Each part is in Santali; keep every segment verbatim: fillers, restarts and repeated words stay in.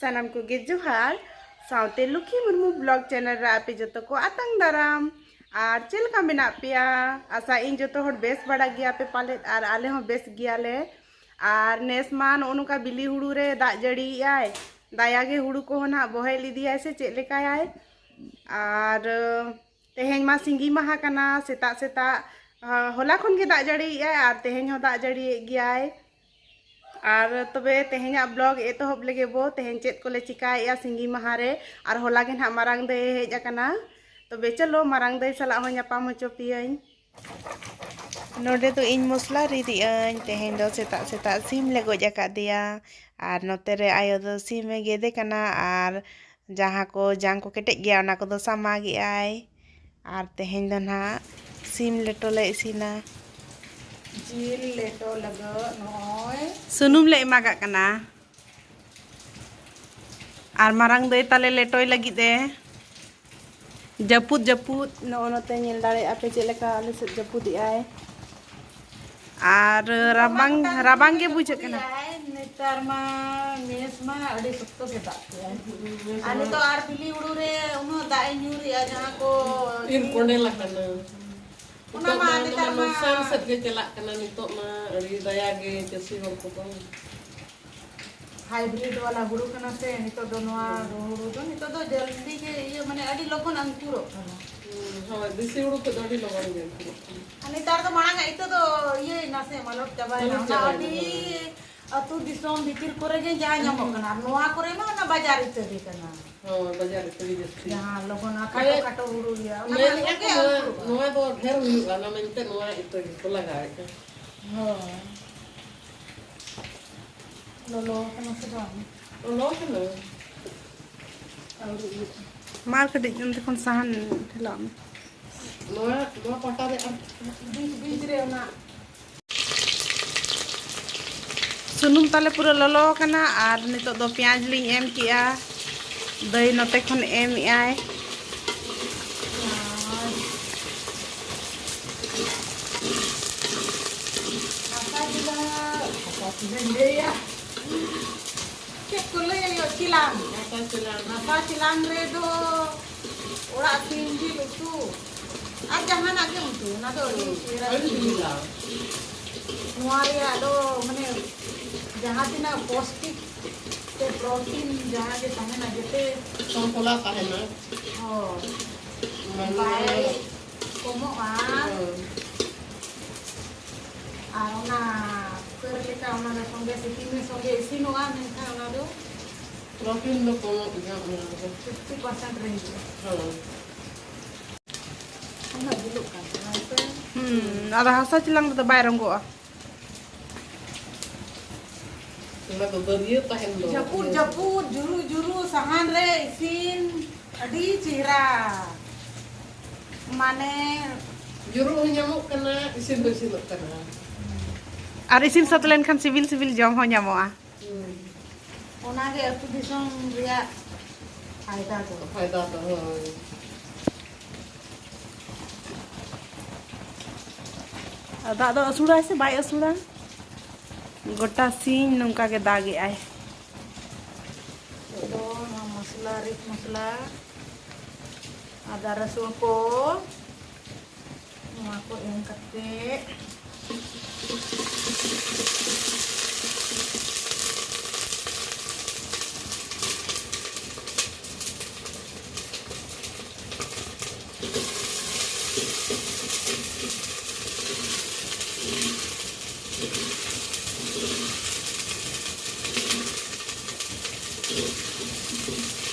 ᱥᱟᱱᱟᱢ ᱠᱚᱜᱮ ᱡᱚᱦᱟᱨ, ᱥᱟᱶᱛᱮ ᱞᱩᱠᱷᱤ ᱢᱩᱨᱢᱩ ᱵᱞᱚᱜ ᱪᱮᱱᱮᱞ ᱨᱮ ᱟᱯᱮ ᱡᱚᱛᱚ ᱠᱚ ᱟᱛᱟᱝ ᱫᱟᱨᱟᱢ᱾ ᱟᱨ ᱪᱮᱫ ᱞᱮᱠᱟ ᱢᱮᱱᱟᱜ ᱯᱮᱭᱟ? ᱟᱥᱟ ᱤᱧ ᱡᱚᱛᱚ ᱦᱚᱲ ᱵᱮᱥ ᱵᱟᱲᱟ ᱜᱮᱭᱟ ᱯᱮ ᱯᱟᱞᱮᱫ, ᱟᱨ ᱟᱞᱮ ᱦᱚᱸ ᱵᱮᱥ ᱜᱮᱭᱟᱞᱮ᱾ ᱟᱨ ᱱᱮᱥ ᱢᱟ ᱱᱚᱜᱼᱚ ᱱᱚᱝᱠᱟ ᱵᱤᱞᱤ ᱦᱩᱲᱩ ᱨᱮ ᱫᱟᱜ ᱡᱟᱹᱲᱤᱭᱮᱜᱼᱟᱭ, ᱫᱟᱭᱟ ᱜᱮ ᱦᱩᱲᱩ ᱠᱚᱦᱚᱸ ᱱᱟᱦᱟᱜ ᱵᱚᱦᱮᱞ ᱤᱫᱤᱭᱟᱭ ᱥᱮ ᱪᱮᱫ ᱞᱮᱠᱟᱭᱟᱭ᱾ ᱟᱨ ᱛᱮᱦᱮᱧ ᱢᱟ ᱥᱤᱸᱜᱤ ᱢᱟᱦᱟ ᱠᱟᱱᱟ, ᱥᱮᱛᱟᱜ ᱥᱮᱛᱟᱜ, ᱟᱨ ᱦᱚᱞᱟ ᱠᱷᱚᱱ ᱜᱮ ᱫᱟᱜ ᱡᱟᱹᱲᱤᱭᱮᱜᱼᱟᱭ ᱟᱨ ᱛᱮᱦᱮᱧ ᱦᱚᱸ ᱫᱟᱜ ᱡᱟᱹᱲᱤᱭᱮᱫ ᱜᱮᱭᱟᱭ᱾ ᱟᱨ ᱛᱚᱵᱮ ᱛᱮᱦᱮᱧᱟᱜ ᱵᱞᱚᱜ ᱮᱛᱚᱦᱚᱵ ᱞᱮᱜᱮ ᱵᱚ, ᱛᱮᱦᱮᱧ ᱪᱮᱫ ᱠᱚᱞᱮ ᱪᱤᱠᱟᱭᱮᱜᱼᱟ ᱥᱤᱸᱜᱤ ᱢᱟᱦᱟ ᱨᱮ᱾ ᱟᱨ ᱦᱚᱞᱟ ᱜᱮ ᱱᱟᱦᱟᱜ ᱢᱟᱨᱟᱝ ᱫᱟᱹᱭᱮ ᱦᱮᱡ ᱟᱠᱟᱱᱟ᱾ ᱛᱚᱵᱮ ᱪᱚᱞᱚ ᱢᱟᱨᱟᱝ ᱫᱟᱹᱭ ᱥᱟᱞᱟᱜ ᱦᱚᱸ ᱧᱟᱯᱟᱢ ᱦᱚᱪᱚ ᱯᱮᱭᱟᱹᱧ᱾ ᱱᱚᱰᱮ ᱫᱚ ᱤᱧ ᱢᱚᱥᱞᱟ ᱨᱤᱫ ᱟᱹᱧ᱾ ᱛᱮᱦᱮᱧ ᱫᱚ ᱥᱮᱛᱟᱜ ᱥᱮᱛᱟᱜ ᱥᱤᱢ ᱞᱮ ᱜᱚᱡ ᱟᱠᱟᱫᱮᱭᱟ᱾ ᱟᱨ ᱱᱚᱛᱮ ᱨᱮ ᱟᱭᱳ ᱫᱚ ᱥᱤᱢ ᱮ ᱜᱮᱫᱮ ᱠᱟᱱᱟ ᱟᱨ ᱡᱟᱦᱟᱸ ᱠᱚ ᱡᱟᱝ ᱠᱚ ᱠᱮᱴᱮᱡ ᱜᱮᱭᱟ, ᱚᱱᱟ ᱠᱚᱫᱚ ᱥᱟᱢᱟᱜ ᱮᱜᱼᱟᱭ᱾ ᱟᱨ ᱛᱮᱦᱮᱧ ᱫᱚ ᱱᱟᱦᱟᱜ ᱥᱤᱢ ᱞᱮᱴᱚ ᱞᱮ ᱤᱥᱤᱱᱟ᱾ ᱡᱤᱞ ᱞᱮᱴᱚ ᱞᱟᱹᱜᱤᱫ ᱱᱚᱜᱼᱚᱭ ᱥᱩᱱᱩᱢ ᱞᱮ ᱮᱢᱟᱜᱟᱜ ᱠᱟᱱᱟ᱾ ᱟᱨ ᱢᱟᱨᱟᱝ ᱫᱟᱹᱭ ᱛᱟᱞᱮ ᱞᱮᱴᱚᱭ ᱞᱟᱹᱜᱤᱫ ᱮ ᱡᱟᱹᱯᱩᱫ ᱡᱟᱹᱯᱩᱫ᱾ ᱱᱚᱜᱼᱚ ᱱᱚᱛᱮ ᱧᱮᱞ ᱫᱟᱲᱮᱭᱟᱜᱼᱟ ᱯᱮ ᱪᱮᱫ ᱞᱮᱠᱟ ᱟᱞᱮ ᱥᱮᱫ ᱡᱟᱹᱯᱩᱫ ᱮᱜᱼᱟᱭ᱾ ᱟᱨ ᱨᱟᱵᱟᱝ, ᱨᱟᱵᱟᱝ ᱜᱮ ᱵᱩᱡᱷᱟᱹᱜ ᱠᱟᱱᱟ᱾ ᱱᱮᱛᱟᱨ ᱢᱟ ᱢᱮᱥ ᱢᱟ ᱟᱹᱰᱤ ᱥᱚᱠᱛᱚ ᱜᱮ ᱫᱟᱜ ᱠᱮᱜᱼᱟᱭ᱾ ᱟᱨ ᱱᱤᱛᱚᱜ ᱟᱨ ᱵᱤᱞᱤ ᱦᱩᱲᱩ ᱨᱮ ᱩᱱᱟᱹᱜ ᱫᱟᱜ ᱮ ᱧᱩᱨᱮᱜᱼᱟ, ᱡᱟᱦᱟᱸ ᱠᱚ ᱤᱨ ᱠᱚᱸᱰᱮᱞ ᱟᱠᱟᱱᱟ᱾ ᱚᱱᱟ ᱱᱤᱛᱚᱜ ᱢᱟ ᱢᱟ ᱱᱮᱛᱟᱨ ᱱᱚᱣᱟ ᱢᱟ ᱞᱚᱠᱥᱟᱱ ᱥᱮᱫ ᱜᱮ ᱪᱟᱞᱟᱜ ᱠᱟᱱᱟ ᱱᱤᱛᱚᱜ ᱢᱟ, ᱟᱹᱰᱤ ᱫᱟᱭᱟ ᱜᱮ ᱪᱟᱹᱥᱤ ᱦᱚᱲ ᱠᱚᱫᱚ᱾ ᱦᱟᱭᱵᱨᱤᱰ ᱵᱟᱞᱟ ᱦᱩᱲᱩ ᱠᱟᱱᱟ ᱥᱮ, ᱱᱤᱛᱚᱜ ᱫᱚ ᱱᱚᱣᱟ ᱦᱩᱲᱩ ᱫᱚ ᱱᱤᱛᱚᱜ ᱫᱚ ᱡᱚᱞᱫᱤ ᱜᱮ ᱤᱭᱟᱹ, ᱢᱟᱱᱮ ᱟᱹᱰᱤ ᱞᱚᱜᱚᱱ ᱟᱝᱠᱩᱨᱚᱜ ᱠᱟᱱᱟ᱾ ᱦᱩᱸ, ᱦᱳᱭ, ᱫᱮᱥᱤ ᱦᱩᱲᱩ ᱠᱷᱚᱡ ᱫᱚ ᱟᱹᱰᱤ ᱞᱚᱜᱚᱱ ᱜᱮ ᱟᱝᱠᱩᱨᱚᱜ ᱠᱟᱱᱟ᱾ ᱟᱨ ᱱᱮᱛᱟᱨ ᱫᱚ ᱢᱟᱲᱟᱝ ᱟᱜ ᱤᱛᱟᱹ ᱫᱚ ᱤᱭᱟᱹᱭᱮᱱᱟ ᱥᱮ, ᱢᱟᱞᱚᱴ ᱪᱟᱵᱟᱭᱮᱱᱟ᱾ ᱢᱟᱞᱚᱴ ᱚᱱᱟ ᱪᱟᱵᱟᱭᱮᱱᱟ, ᱟᱹᱰᱤ ᱦᱳᱭ᱾ ᱟᱹᱛᱩ ᱫᱤᱥᱚᱢ ᱵᱷᱤᱛᱤᱨ ᱠᱚᱨᱮ ᱜᱮ ᱡᱟ ᱧᱟᱢᱚᱜ ᱠᱟᱱᱟ, ᱟᱨ ᱱᱚᱣᱟ ᱠᱚᱨᱮ ᱢᱟ ᱚᱱᱟ ᱵᱟᱡᱟᱨ ᱤᱛᱟᱹ ᱜᱮ ᱠᱟᱱᱟ᱾ ᱦᱳᱭ, ᱵᱟᱡᱟᱨ ᱤᱛᱟᱹ ᱜᱮ ᱡᱟᱹᱥᱛᱤ᱾ ᱡᱟᱦᱟᱸ ᱞᱚᱜᱚᱱ ᱠᱷᱟᱴᱚ ᱢᱟᱱᱮ, ᱠᱷᱟᱴᱚ ᱦᱩᱲᱩ ᱜᱮᱭᱟ, ᱚᱱᱟ ᱢᱟ ᱢᱮᱱᱮᱫᱼᱟ ᱞᱚᱜᱚᱱ ᱠᱚ ᱜᱮ ᱱᱚᱣᱟ, ᱟᱹᱝᱠᱩᱨᱚᱜᱼᱟ᱾ ᱱᱚᱣᱟ ᱫᱚ ᱰᱷᱮᱨ ᱦᱩᱭᱩᱜᱼᱟ, ᱚᱱᱟ ᱢᱮᱱᱛᱮ ᱱᱚᱣᱟ ᱤᱛᱟᱹ ᱜᱮᱠᱚ ᱞᱟᱜᱟᱣᱮᱫᱼᱟ᱾ ᱦᱳᱭ᱾ ᱞᱚᱞᱚ ᱠᱟᱱᱟ ᱥᱮ ᱵᱟᱝ? ᱞᱚᱞᱚ ᱠᱟᱱᱟ᱾ ᱟᱹᱣᱨᱤ ᱤᱭᱟᱹᱜᱼᱟ᱾ ᱢᱟ ᱟᱨ ᱠᱟᱹᱴᱤᱡ ᱚᱱᱛᱮ ᱠᱷᱚᱱ ᱥᱟᱦᱟᱱ ᱴᱷᱮᱞᱟᱣ ᱢᱮ᱾ ᱱᱚᱣᱟ, ᱱᱚᱣᱟ ᱯᱟᱴᱟ ᱨᱮ ᱟᱨ ᱵᱤᱡ, ᱵᱤᱡ ᱨᱮ ᱚᱱᱟ᱾ ᱥᱩᱱᱩᱢ ᱛᱟᱞᱮ ᱯᱩᱨᱟᱹ ᱞᱚᱞᱚ ᱟᱠᱟᱱᱟ ᱟᱨ ᱱᱤᱛᱚᱜ ᱫᱚ ᱯᱮᱸᱭᱟᱡᱽ ᱞᱤᱧ ᱮᱢ ᱠᱮᱜᱼᱟ᱾ ᱫᱟᱹᱭ ᱱᱚᱛᱮ ᱠᱷᱚᱱ ᱮᱢ ᱮᱜᱼᱟᱭ᱾ ᱟᱨ ᱟᱥᱟ ᱫᱤᱞᱟ, ᱟᱥᱟ ᱫᱤᱞᱟᱧ ᱞᱟᱹᱭᱟ᱾ ᱪᱮᱫ ᱠᱚ ᱞᱟᱹᱭᱟ ᱭᱳ? ᱪᱤᱞᱟᱝ᱾ ᱦᱟᱥᱟ ᱪᱤᱞᱟᱝ᱾ ᱦᱟᱥᱟ ᱪᱤᱞᱟᱝ ᱨᱮᱫᱚ ᱚᱲᱟᱜ ᱥᱤᱢ ᱡᱤᱞ ᱩᱛᱩ ᱟᱨ ᱡᱟᱦᱟᱱᱟᱜ ᱜᱮ ᱩᱛᱩ, ᱚᱱᱟ ᱫᱚ ᱟᱹᱰᱤ ᱪᱮᱦᱨᱟ ᱟᱹᱰᱤ ᱥᱤᱵᱤᱞᱟ᱾ ᱥᱤᱵᱤᱞᱟ᱾ ᱱᱚᱣᱟ ᱨᱮᱭᱟᱜ ᱫᱚ ᱢᱟᱱᱮ ᱡᱟᱦᱟᱸ ᱛᱤᱱᱟᱹᱜ ᱯᱚᱥᱴᱤᱠ ᱥᱮ ᱯᱨᱚᱴᱤᱱ ᱡᱟᱦᱟᱸ ᱜᱮ ᱛᱟᱦᱮᱱᱟ ᱡᱚᱛᱚ ᱥᱚᱢᱯᱚᱞᱟ ᱛᱟᱦᱮᱱᱟ᱾ ᱦᱳᱭ᱾ ᱢᱟᱱᱮ ᱵᱟᱭ ᱠᱚᱢᱚᱜᱼᱟ᱾ ᱦᱳᱭ᱾ ᱟᱨ ᱚᱱᱟ ᱠᱩᱠᱟᱨ ᱞᱮᱠᱟ ᱚᱱᱟ ᱫᱚ ᱥᱚᱸᱜᱮ ᱥᱤᱴᱤ ᱢᱮ, ᱥᱚᱸᱜᱮ ᱤᱥᱤᱱᱚᱜᱼᱟ, ᱢᱮᱱᱠᱷᱟᱱ ᱚᱱᱟ ᱫᱚ ᱯᱨᱚᱴᱤᱱ ᱫᱚ ᱠᱚᱢᱚᱜ ᱜᱮᱭᱟ ᱚᱱᱟ ᱨᱮᱫᱚ᱾ ᱯᱷᱤᱯᱴᱤ ᱯᱟᱨᱥᱮᱱᱴ ᱨᱮ ᱦᱤᱡᱩᱜᱼᱟ᱾ ᱦᱳᱭ᱾ ᱩᱱᱟᱹᱜ ᱡᱩᱞᱩᱜ ᱠᱟᱱ ᱛᱟᱢᱟ ᱥᱮ? ᱦᱩᱸ, ᱟᱫᱚ ᱦᱟᱥᱟ ᱪᱮᱞᱟᱝ ᱨᱮᱫᱚ ᱵᱟᱭ ᱨᱚᱸᱜᱚᱜᱼᱟ᱾ ᱚᱱᱟ ᱫᱚ ᱵᱟᱹᱨᱭᱟᱹ ᱛᱟᱦᱮᱱ ᱫᱚ᱾ ᱡᱟᱹᱯᱩᱫ, ᱡᱟᱹᱯᱩᱫ, ᱡᱩᱨᱩ, ᱡᱩᱨᱩ, ᱥᱟᱦᱟᱱ ᱨᱮ ᱤᱥᱤᱱ, ᱟᱹᱰᱤ ᱪᱮᱦᱨᱟ᱾ ᱢᱟᱱᱮ ᱡᱩᱨᱩ ᱦᱚᱸ ᱧᱟᱢᱚᱜ ᱠᱟᱱᱟ, ᱤᱥᱤᱱ ᱦᱚᱸ ᱤᱥᱤᱱᱚᱜ ᱠᱟᱱᱟ᱾ ᱟᱨ ᱤᱥᱤᱱ ᱥᱟᱹᱛ ᱞᱮᱱᱠᱷᱟᱱ ᱥᱤᱵᱤᱞ ᱥᱤᱵᱤᱞ ᱡᱚᱢ ᱦᱚᱸ ᱧᱟᱢᱚᱜᱼᱟ᱾ ᱦᱩᱸ᱾ ᱚᱱᱟᱜᱮ ᱟᱹᱛᱩ ᱫᱤᱥᱚᱢ ᱨᱮᱭᱟᱜ ᱯᱷᱟᱭᱫᱟ ᱫᱚ᱾ ᱯᱷᱟᱭᱫᱟ ᱫᱚ, ᱦᱳᱭ᱾ ᱟᱨ ᱫᱟᱜ ᱫᱚ ᱟᱹᱥᱩᱲᱟᱭ ᱥᱮ ᱵᱟᱭ ᱟᱹᱥᱩᱲᱟ? ᱜᱚᱴᱟ ᱥᱤᱧ ᱱᱚᱝᱠᱟ ᱜᱮ ᱫᱟᱜᱮᱜᱼᱟᱭ᱾ ᱱᱤᱛᱚᱜ ᱫᱚ ᱱᱚᱣᱟ ᱢᱚᱥᱞᱟ, ᱨᱤᱫ ᱢᱚᱥᱞᱟ, ᱟᱫᱟ ᱨᱟᱹᱥᱩᱱ ᱠᱚ, ᱱᱚᱣᱟ ᱠᱚ ᱮᱢ ᱠᱟᱛᱮ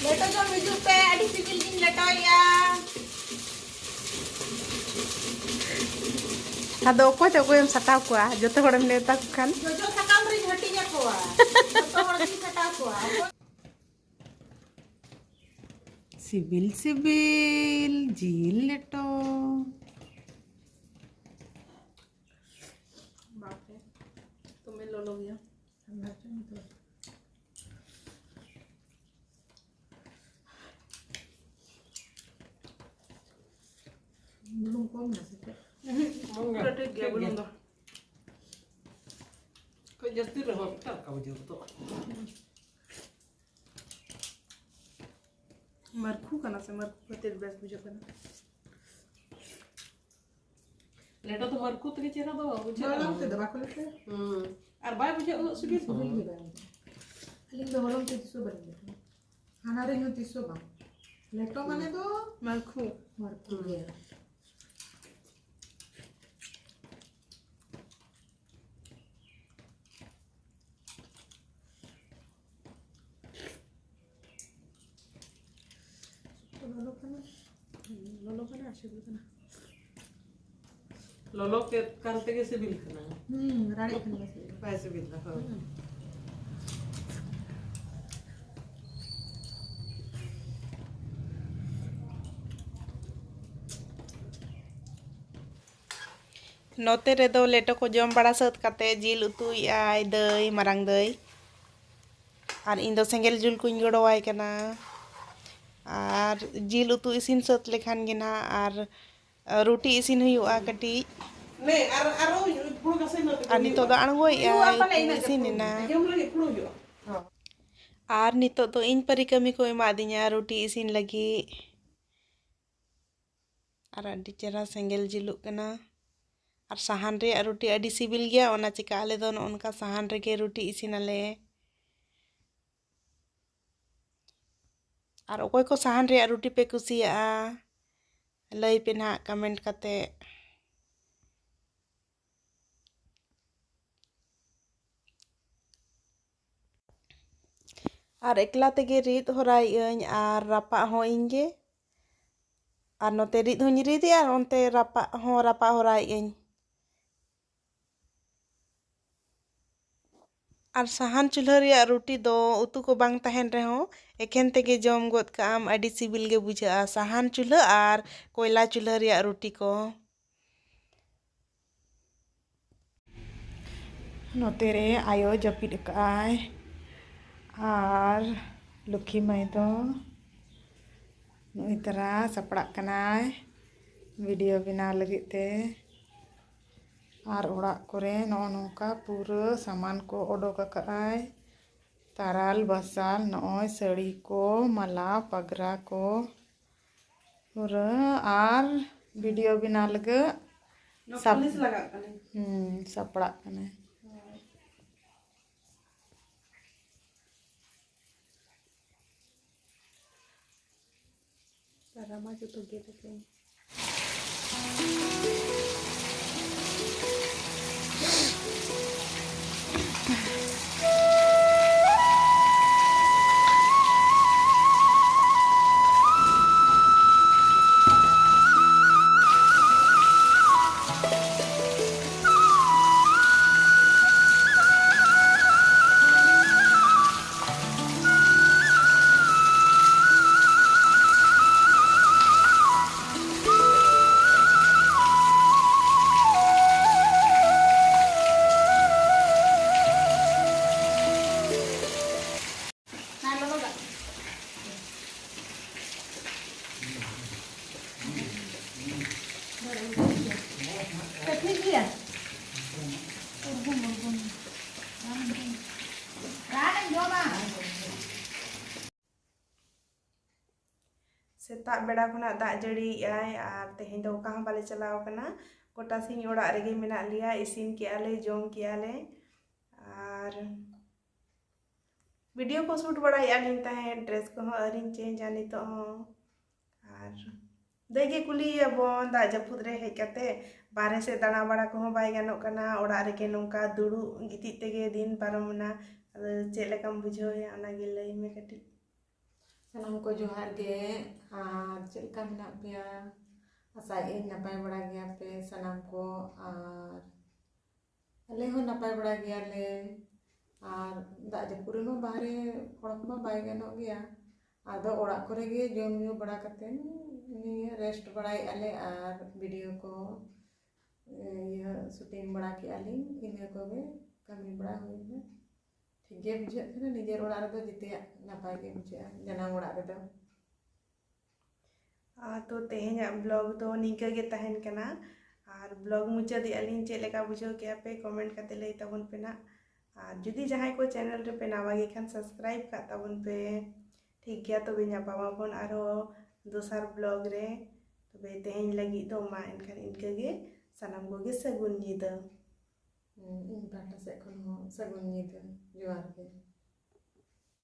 ᱞᱮᱴᱚ ᱡᱚᱢ ᱦᱤᱡᱩᱜ ᱯᱮ, ᱟᱹᱰᱤ ᱥᱤᱵᱤᱞ ᱜᱤᱧ ᱞᱮᱴᱚᱭᱮᱜᱼᱟ᱾ ᱟᱫᱚ ᱚᱠᱚᱭ ᱛᱮ ᱚᱠᱚᱭᱮᱢ ᱥᱟᱴᱟᱣ ᱠᱚᱣᱟ? ᱡᱚᱛᱚ ᱦᱚᱲᱮᱢ ᱱᱮᱣᱛᱟ ᱠᱚ ᱠᱷᱟᱱ᱾ ᱡᱚᱡᱚ ᱥᱟᱠᱟᱢ ᱨᱤᱧ ᱦᱟᱹᱴᱤᱧ ᱟᱠᱚᱣᱟ, ᱡᱚᱛᱚ ᱦᱚᱲ ᱜᱤᱧ ᱥᱟᱴᱟᱣ ᱠᱚᱣᱟ᱾ ᱥᱤᱵᱤᱞ ᱥᱤᱵᱤᱞ ᱡᱤᱞ ᱞᱮᱴᱚ᱾ ᱵᱟᱯᱨᱮ, ᱫᱚᱢᱮ ᱞᱚᱞᱚ ᱜᱮᱭᱟ᱾ ᱵᱩᱞᱩᱝ ᱠᱚᱢ ᱱᱟ ᱥᱮ ᱪᱮᱫ? ᱩᱦᱩᱸ, ᱵᱟᱝ ᱜᱮ᱾ ᱯᱩᱨᱟᱹ ᱴᱷᱤᱠ ᱜᱮᱭᱟ ᱴᱷᱤᱠ ᱵᱩᱞᱩᱝ ᱜᱮᱭᱟ᱾ ᱫᱚ᱾ ᱠᱟᱹᱡ ᱡᱟᱹᱥᱛᱤ ᱨᱮᱦᱚᱸ ᱮᱴᱟᱜ ᱞᱮᱠᱟ ᱵᱩᱡᱷᱟᱹᱣ ᱜᱚᱫᱚᱜᱼᱟ᱾ ᱢᱟᱨᱠᱷᱩ ᱠᱟᱱᱟ ᱥᱮ, ᱢᱟᱨᱠᱷᱩ ᱠᱷᱟᱹᱛᱤᱨ ᱵᱮᱥ ᱵᱩᱡᱷᱟᱹᱜ ᱠᱟᱱᱟ᱾ ᱞᱮᱴᱚ ᱫᱚ ᱢᱟᱨᱠᱩ ᱛᱮᱜᱮ ᱪᱮᱦᱨᱟ ᱫᱚ ᱵᱩᱡᱷᱟᱹᱜᱼᱟ᱾ ᱢᱟᱲᱟᱝ ᱛᱮᱫᱚ ᱵᱟᱠᱚ ᱞᱮᱴᱚᱭᱟ᱾ ᱦᱩᱸ᱾ ᱟᱨ ᱵᱟᱭ ᱵᱩᱡᱷᱟᱹᱜ ᱩᱱᱟᱹᱜ ᱥᱤᱵᱤᱞ᱾ ᱥᱤᱵᱤᱞ ᱜᱮ ᱵᱟᱝ᱾ ᱟᱹᱞᱤᱧ ᱫᱚ ᱦᱚᱞᱚᱝ ᱛᱮ ᱛᱤᱥ ᱦᱚᱸ ᱵᱟᱹᱞᱤᱧ ᱞᱮᱴᱚᱭᱟ᱾ ᱦᱟᱱᱟ ᱨᱮ ᱦᱚᱸ ᱛᱤᱥ ᱦᱚᱸ ᱵᱟᱝ᱾ ᱞᱮᱴᱚ ᱢᱟᱱᱮ ᱫᱚ ᱢᱟᱨᱠᱷᱩ᱾ ᱢᱟᱨᱠᱷᱩ ᱜᱮ᱾ ᱞᱚᱞᱚ ᱠᱟᱱᱟ᱾ ᱞᱚᱞᱚ ᱠᱟᱱᱟ ᱟᱨ ᱥᱤᱵᱤᱞ ᱠᱟᱱᱟ᱾ ᱞᱚᱞᱚ ᱠᱮᱫ ᱠᱟᱱ ᱛᱮᱜᱮ ᱥᱤᱵᱤᱞ ᱠᱟᱱᱟ᱾ ᱦᱩᱸ, ᱨᱟᱲᱮᱡ ᱠᱟᱱᱟ ᱥᱤᱵᱤᱞ᱾ ᱵᱟᱭ ᱥᱤᱵᱤᱞ ᱫᱟ, ᱦᱳᱭ᱾ ᱦᱩᱸ᱾ ᱱᱚᱛᱮ ᱨᱮᱫᱚ ᱞᱮᱴᱚ ᱠᱚ ᱡᱚᱢ ᱵᱟᱲᱟ ᱥᱟᱹᱛ ᱠᱟᱛᱮ ᱡᱤᱞ ᱩᱛᱩᱭᱮᱜᱼᱟᱭ ᱫᱟᱹᱭ, ᱢᱟᱨᱟᱝ ᱫᱟᱹᱭ᱾ ᱟᱨ ᱤᱧ ᱫᱚ ᱥᱮᱸᱜᱮᱞ ᱡᱩᱞ ᱠᱚᱧ ᱜᱚᱲᱚᱣᱟᱭ ᱠᱟᱱᱟ᱾ ᱟᱨ ᱡᱤᱞ ᱩᱛᱩ ᱤᱥᱤᱱ ᱥᱟᱹᱛ ᱞᱮᱠᱷᱟᱱ ᱜᱮ ᱱᱟᱦᱟᱜ ᱟᱨ ᱨᱩᱴᱤ ᱤᱥᱤᱱ ᱦᱩᱭᱩᱜᱼᱟ ᱠᱟᱹᱴᱤᱡ᱾ ᱟᱨ ᱱᱤᱛᱚᱜ ᱫᱚ ᱟᱬᱜᱚᱭᱮᱜᱼᱟᱭ, ᱩᱛᱩ ᱤᱥᱤᱱ ᱮᱱᱟ᱾ ᱟᱨ ᱱᱤᱛᱚᱜ ᱫᱚ ᱤᱧ ᱯᱟᱹᱨᱤ ᱠᱟᱹᱢᱤ ᱠᱚ ᱮᱢᱟᱫᱤᱧᱟ ᱨᱩᱴᱤ ᱤᱥᱤᱱ ᱞᱟᱹᱜᱤᱫ᱾ ᱟᱨ ᱟᱹᱰᱤ ᱪᱮᱦᱨᱟ ᱥᱮᱸᱜᱮᱞ ᱡᱩᱞᱩᱜ ᱠᱟᱱᱟ᱾ ᱟᱨ ᱥᱟᱦᱟᱱ ᱨᱮᱭᱟᱜ ᱨᱩᱴᱤ ᱟᱹᱰᱤ ᱥᱤᱵᱤᱞ ᱜᱮᱭᱟ, ᱚᱱᱟ ᱪᱤᱠᱟ ᱟᱞᱮ ᱫᱚ ᱱᱚᱜᱼᱚ ᱱᱚᱝᱠᱟ ᱥᱟᱦᱟᱱ ᱨᱮᱜᱮ ᱨᱩᱴᱤ ᱤᱥᱤᱱᱟᱞᱮ᱾ ᱟᱨ ᱚᱠᱚᱭ ᱠᱚ ᱥᱟᱦᱟᱱ ᱨᱮᱭᱟᱜ ᱨᱩᱴᱤ ᱯᱮ ᱠᱩᱥᱤᱭᱟᱜᱼᱟ, ᱞᱟᱹᱭ ᱯᱮ ᱱᱟᱦᱟᱜ comment ᱠᱟᱛᱮ᱾ ᱟᱨ ᱮᱠᱞᱟ ᱛᱮᱜᱮ ᱨᱤᱫ ᱦᱚᱨᱟᱭᱮᱜ ᱟᱹᱧ ᱟᱨ ᱨᱟᱯᱟᱜ ᱦᱚᱸ ᱤᱧ ᱜᱮ᱾ ᱟᱨ ᱱᱚᱛᱮ ᱨᱤᱫ ᱦᱚᱸᱧ ᱨᱤᱫᱮᱜᱼᱟ ᱟᱨ ᱚᱱᱛᱮ ᱨᱟᱯᱟᱜ ᱦᱚᱸ ᱨᱟᱯᱟᱜ ᱦᱚᱨᱟᱭᱮᱜ ᱟᱹᱧ᱾ ᱟᱨ ᱥᱟᱦᱟᱱ ᱪᱩᱞᱦᱟᱹ ᱨᱮᱭᱟᱜ ᱨᱩᱴᱤ ᱫᱚ ᱩᱛᱩ ᱠᱚ ᱵᱟᱝ ᱛᱟᱦᱮᱱ ᱨᱮᱦᱚᱸ ᱮᱠᱷᱮᱱ ᱛᱮᱜᱮ ᱡᱚᱢ ᱜᱚᱫ ᱠᱟᱜ ᱟᱢ, ᱟᱹᱰᱤ ᱥᱤᱵᱤᱞ ᱜᱮ ᱵᱩᱡᱷᱟᱹᱜᱼᱟ ᱥᱟᱦᱟᱱ ᱪᱩᱞᱦᱟᱹ ᱟᱨ ᱠᱚᱭᱞᱟ ᱪᱩᱞᱦᱟᱹ ᱨᱮᱭᱟᱜ ᱨᱩᱴᱤ ᱠᱚ᱾ ᱱᱚᱛᱮ ᱨᱮ ᱟᱭᱳ ᱡᱟᱹᱯᱤᱫ ᱟᱠᱟᱫᱼᱟᱭ ᱟᱨ ᱞᱩᱠᱷᱤ ᱢᱟᱹᱭ ᱫᱚ ᱱᱩᱭ ᱛᱟᱨᱟ ᱥᱟᱯᱲᱟᱜ ᱠᱟᱱᱟᱭ video ᱵᱮᱱᱟᱣ ᱞᱟᱹᱜᱤᱫ ᱛᱮ᱾ ᱟᱨ ᱚᱲᱟᱜ ᱠᱚᱨᱮ ᱱᱚᱜᱼᱚ ᱱᱚᱝᱠᱟ ᱯᱩᱨᱟᱹ ᱥᱟᱢᱟᱱ ᱠᱚ ᱚᱰᱚᱠ ᱟᱠᱟᱫᱼᱟᱭ᱾ ᱛᱟᱨᱟᱞ ᱵᱟᱥᱟᱞ ᱱᱚᱜᱼᱚᱭ ᱥᱟᱹᱲᱤ ᱠᱚ, ᱢᱟᱞᱟ, ᱯᱟᱜᱽᱨᱟ ᱠᱚ ᱯᱩᱨᱟᱹ᱾ ᱟᱨ ᱵᱷᱤᱰᱤᱭᱳ ᱵᱮᱱᱟᱣ ᱞᱟᱹᱜᱤᱫ ᱱᱚᱣᱟ ᱥᱟᱯ- ᱯᱩᱞᱤᱥ ᱞᱟᱜᱟᱜ ᱠᱟᱱᱟᱭ᱾ ᱦᱩᱸ, ᱥᱟᱯᱲᱟᱜ ᱠᱟᱱᱟᱭ᱾ ᱦᱳᱭ᱾ ᱛᱟᱨᱟ ᱢᱟ ᱡᱚᱛᱚ ᱜᱮᱫ ᱟᱠᱟᱱ᱾ ᱥᱮᱛᱟᱜ ᱵᱮᱲᱟ ᱠᱷᱚᱱᱟᱜ ᱫᱟᱜ ᱡᱟᱹᱲᱤᱭᱮᱜᱼᱟᱭ ᱟᱨ ᱛᱮᱦᱮᱧ ᱫᱚ ᱚᱠᱟ ᱦᱚᱸ ᱵᱟᱞᱮ ᱪᱟᱞᱟᱣ ᱠᱟᱱᱟ᱾ ᱜᱚᱴᱟ ᱥᱤᱧ ᱚᱲᱟᱜ ᱨᱮᱜᱮ ᱢᱮᱱᱟᱜ ᱞᱮᱭᱟ, ᱤᱥᱤᱱ ᱠᱮᱜᱼᱟ ᱞᱮ, ᱡᱚᱢ ᱠᱮᱜᱼᱟ ᱞᱮ᱾ ᱟᱨ ᱵᱷᱤᱰᱤᱭᱳ ᱠᱚ ᱥᱩᱴ ᱵᱟᱲᱟᱭᱮᱜᱼᱟ ᱞᱤᱧ ᱛᱟᱦᱮᱸᱫ, ᱰᱨᱮᱥ ᱠᱚᱦᱚᱸ ᱟᱹᱣᱨᱤᱧ ᱪᱮᱧᱡᱟ ᱱᱤᱛᱚᱜ ᱦᱚᱸ᱾ ᱟᱨ ᱫᱟᱹᱭ ᱜᱮ ᱠᱩᱞᱤᱭᱮᱭᱟᱵᱚᱱ, ᱫᱟᱜ ᱡᱟᱹᱯᱩᱫ ᱨᱮ ᱦᱮᱡ ᱠᱟᱛᱮ ᱵᱟᱦᱨᱮ ᱥᱮᱫ ᱫᱟᱬᱟ ᱵᱟᱲᱟ ᱠᱚᱦᱚᱸ ᱵᱟᱭ ᱜᱟᱱᱚᱜ ᱠᱟᱱᱟ, ᱚᱲᱟᱜ ᱨᱮᱜᱮ ᱱᱚᱝᱠᱟ ᱫᱩᱲᱩᱵ ᱜᱤᱛᱤᱡ ᱛᱮᱜᱮ ᱫᱤᱱ ᱯᱟᱨᱚᱢ ᱮᱱᱟ᱾ ᱟᱫᱚ ᱪᱮᱫ ᱞᱮᱠᱟᱢ ᱵᱩᱡᱷᱟᱹᱣᱮᱫᱼᱟ, ᱚᱱᱟᱜᱮ ᱞᱟᱹᱭ ᱢᱮ ᱠᱟᱹᱴᱤᱡ᱾ ᱥᱟᱱᱟᱢ ᱠᱚ ᱡᱚᱦᱟᱨ ᱜᱮ, ᱟᱨ ᱪᱮᱫ ᱞᱮᱠᱟ ᱢᱮᱱᱟᱜ ᱯᱮᱭᱟ? ᱟᱥᱟᱭᱮᱫ ᱟᱹᱧ ᱱᱟᱯᱟᱭ ᱵᱟᱲᱟ ᱜᱮᱭᱟᱯᱮ ᱥᱟᱱᱟᱢ ᱠᱚ, ᱟᱨ ᱟᱞᱮ ᱦᱚᱸ ᱱᱟᱯᱟᱭ ᱵᱟᱲᱟ ᱜᱮᱭᱟᱞᱮ᱾ ᱟᱨ ᱫᱟᱜ ᱡᱟᱹᱯᱩᱫ ᱨᱮᱢᱟ ᱵᱟᱦᱨᱮ ᱚᱲᱟᱜ ᱢᱟ ᱵᱟᱭ ᱜᱟᱱᱚᱜ ᱜᱮᱭᱟ, ᱟᱫᱚ ᱚᱲᱟᱜ ᱠᱚᱨᱮ ᱜᱮ ᱡᱚᱢ ᱧᱩ ᱵᱟᱲᱟ ᱠᱟᱛᱮ ᱱᱤᱭᱟᱹ ᱨᱮᱥᱴ ᱵᱟᱲᱟᱭᱮᱫᱼᱟ ᱞᱮ ᱟᱨ ᱵᱷᱤᱰᱤᱭᱳ ᱠᱚ, ᱤᱭᱟᱹ, ᱥᱩᱴᱤᱝ ᱵᱟᱲᱟ ᱠᱮᱜᱼᱟ ᱞᱤᱧ, ᱤᱱᱟᱹ ᱠᱚᱜᱮ ᱠᱟᱹᱢᱤ ᱵᱟᱲᱟ ᱦᱩᱭᱱᱟ᱾ ᱴᱷᱤᱠ ᱜᱮ ᱵᱩᱡᱷᱟᱹᱜ ᱠᱟᱱᱟ, ᱱᱤᱡᱮᱨ ᱚᱲᱟᱜ ᱨᱮᱫᱚ ᱡᱮᱛᱮᱭᱟᱜ ᱱᱟᱯᱟᱭ ᱜᱮ ᱵᱩᱡᱷᱟᱹᱜᱼᱟ, ᱡᱟᱱᱟᱢ ᱚᱲᱟᱜ ᱨᱮᱫᱚ᱾ ᱟᱨ ᱛᱚ ᱛᱮᱦᱮᱧᱟᱜ ᱵᱞᱚᱜ ᱫᱚ ᱱᱤᱝᱠᱟᱹ ᱜᱮ ᱛᱟᱦᱮᱱ ᱠᱟᱱᱟ᱾ ᱟᱨ ᱵᱞᱚᱜ ᱢᱩᱪᱟᱹᱫᱮᱜᱼᱟ ᱞᱤᱧ, ᱪᱮᱫ ᱞᱮᱠᱟ ᱵᱩᱡᱷᱟᱹᱣ ᱠᱮᱜᱼᱟ ᱯᱮ, ᱠᱚᱢᱮᱱᱴ ᱠᱟᱛᱮ ᱞᱟᱹᱭ ᱛᱟᱵᱚᱱ ᱯᱮ ᱱᱟᱜ᱾ ᱟᱨ ᱡᱩᱫᱤ ᱡᱟᱦᱟᱸᱭ ᱠᱚ channel ᱨᱮᱯᱮ ᱱᱟᱣᱟ ᱜᱮ ᱠᱷᱟᱱ subscribe ᱠᱟᱜ ᱛᱟᱵᱚᱱ ᱯᱮ᱾ ᱴᱷᱤᱠ ᱜᱮᱭᱟ, ᱛᱚᱵᱮ ᱧᱟᱯᱟᱢ ᱟᱵᱚᱱ ᱟᱨᱦᱚᱸ ᱫᱚᱥᱟᱨ vlog ᱨᱮ᱾ ᱛᱚᱵᱮ ᱛᱮᱦᱮᱧ ᱞᱟᱹᱜᱤᱫ ᱫᱚ ᱢᱟ ᱮᱱᱠᱷᱟᱱ ᱤᱱᱠᱟᱹ ᱜᱮ, ᱥᱟᱱᱟᱢ ᱠᱚᱜᱮ ᱥᱟᱹᱜᱩᱱ ᱧᱤᱫᱟᱹ᱾ ᱦᱩᱸ, ᱤᱧ ᱯᱟᱦᱴᱟ ᱥᱮᱫ ᱠᱷᱚᱱ ᱦᱚᱸ ᱥᱟᱹᱜᱩᱱ ᱧᱤᱫᱟᱹ, ᱡᱚᱦᱟᱨ ᱜᱮ᱾